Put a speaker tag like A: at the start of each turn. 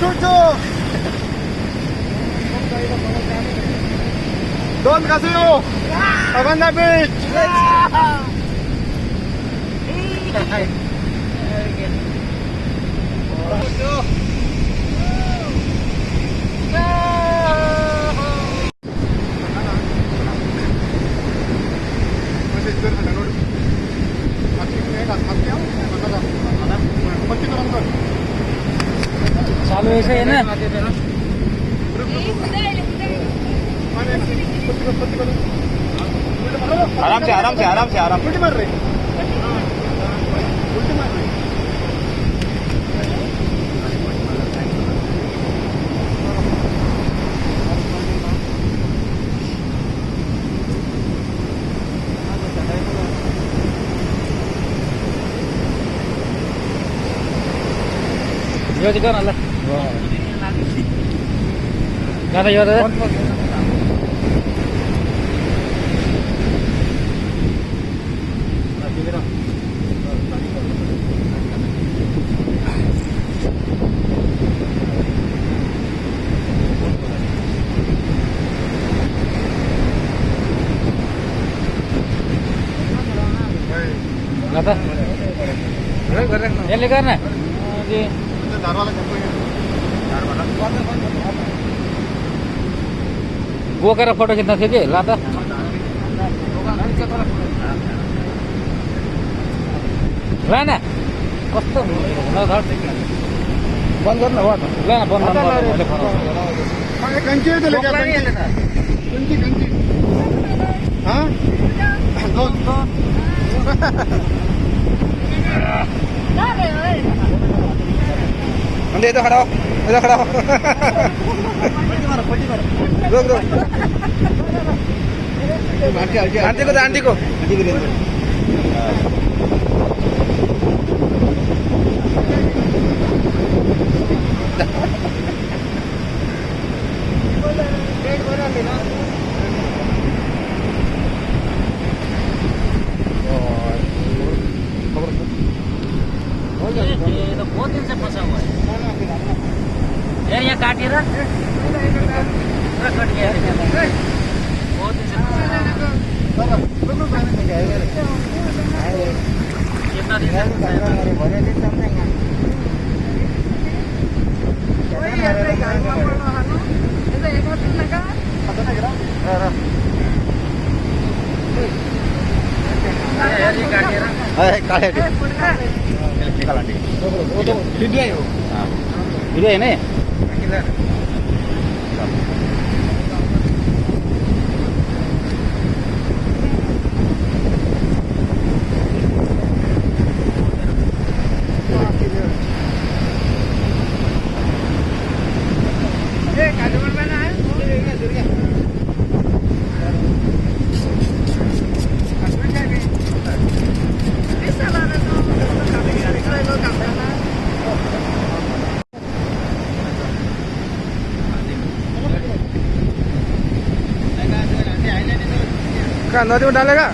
A: 출조! 넌 가세요! Agonda Beach!
B: चालू है ना।
C: आराम से आराम से आराम से आराम
A: उल्टी मार रहे, उल्टी मार रहे।
B: यो दिखा ना दादा, यो दादा दादा ये लेकर ना जी वो कर फोटो कितना थे के लाता लाना कस्तो
A: बंद करना
B: लाना बंद
A: कंची कंची कंची। हाँ
C: इधर खड़ा हो, इधर खड़ा हो। रुक रुक, आंटी को आंटी को
B: ये तो बहुत दिन से फंसा हुआ है यार, यहाँ काट रहा पूरा कट गया, बहुत दिन से फंसा है। कितना दिन से फंसा है? वीडियो है ना।
C: क्या नदी में डालेगा?